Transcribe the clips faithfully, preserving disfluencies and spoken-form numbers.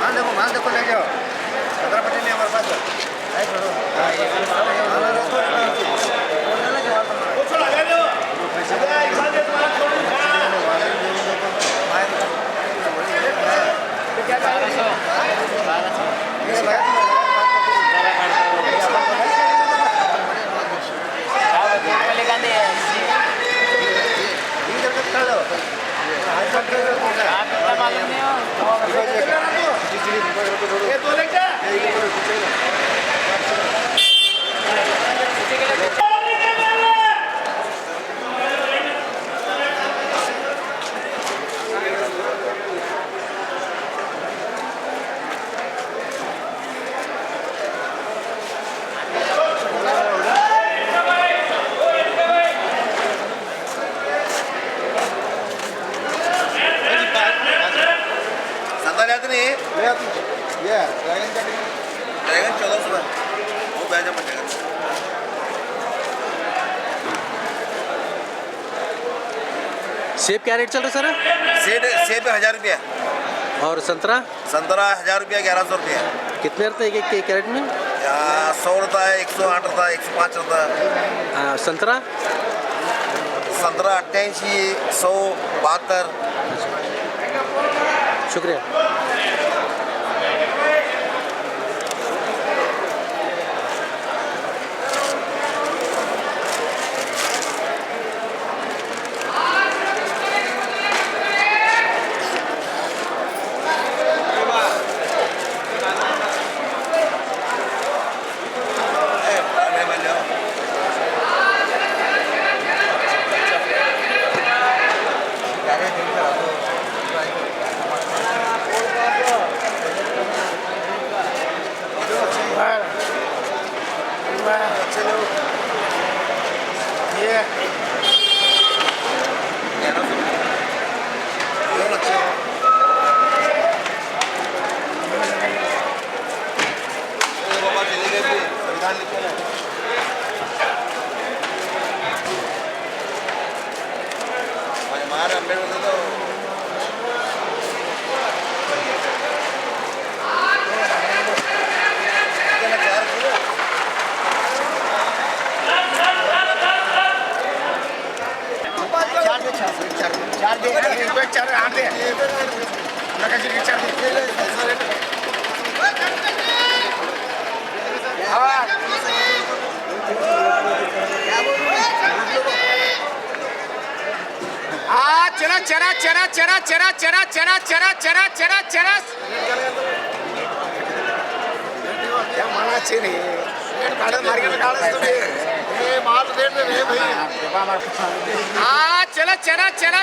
مال دیکھو، مال دیکھو، لے جاؤ۔ چھترپتی میں ہمارے پاس ہے۔ سندر یاد نہیں ہے؟ ڈریگن چودہ سو ہے۔ وہ بیچ میں ڈریگن۔ سیب کیا ریٹ چل رہا ہے، سر؟ سیب، سیب ہزار روپیہ۔ اور سنترا؟ سنترا ہزار روپیہ، گیارہ سو روپیہ۔ کتنے رہتے ہیں ایک، ایک کیرٹ میں؟ آ، سو رہتا ہے، ایک سو آٹھ رہتا ہے، ایک سو پانچ رہتا ہے۔ آ، سنترا؟ سنترا اٹھائیس، سو بہتر۔ شکریہ۔ ہاں، چلا، چلا، چلا، چلا۔ کیا مانا چاہیے نہیں؟ کاڑا مارکیٹ میں کاڑا تو بھی ہے۔ یہ مال ریٹ میں ہے بھائی۔ ہاں، چلا، چلا، چلا۔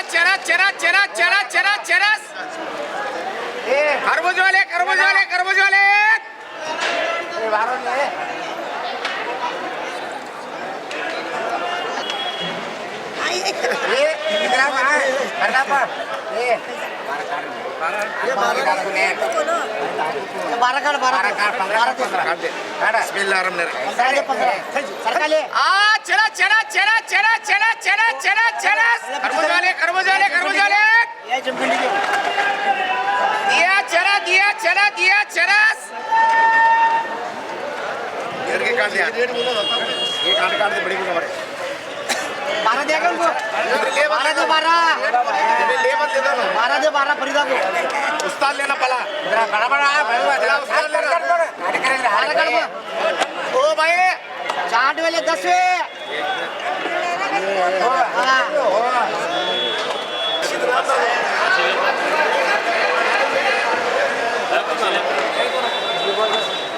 خربوز والے، خربوز والے، خربوز والے۔ بسم اللہ الرحمن الرحیم۔ آ، چلا، چلا، چلا۔ خربوز والے، خربوز والے، خربوز والے۔ دیا، چلا، دیا، چلا، دیا، چلا۔ یہ کاٹ دیا۔ یہ کاٹ، کاٹ دے، بڑی کو ہمارے۔ بارہ دے گا ان کو۔ بارہ دے، بارہ۔ بارہ دے، بارہ، فریدا کو۔ استاد لینا پلا۔ بڑا، بڑا، بڑا، بڑا، استاد لینا۔ بارہ کر دو۔ او بھائی۔ چاٹ والے دس وے۔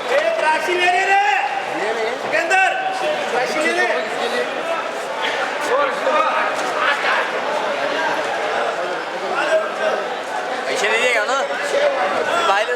اے، راشی لے لے رے۔ سکندر، راشی لے لے۔ ایسے نہیں دیے گا نا۔ بھائی لے۔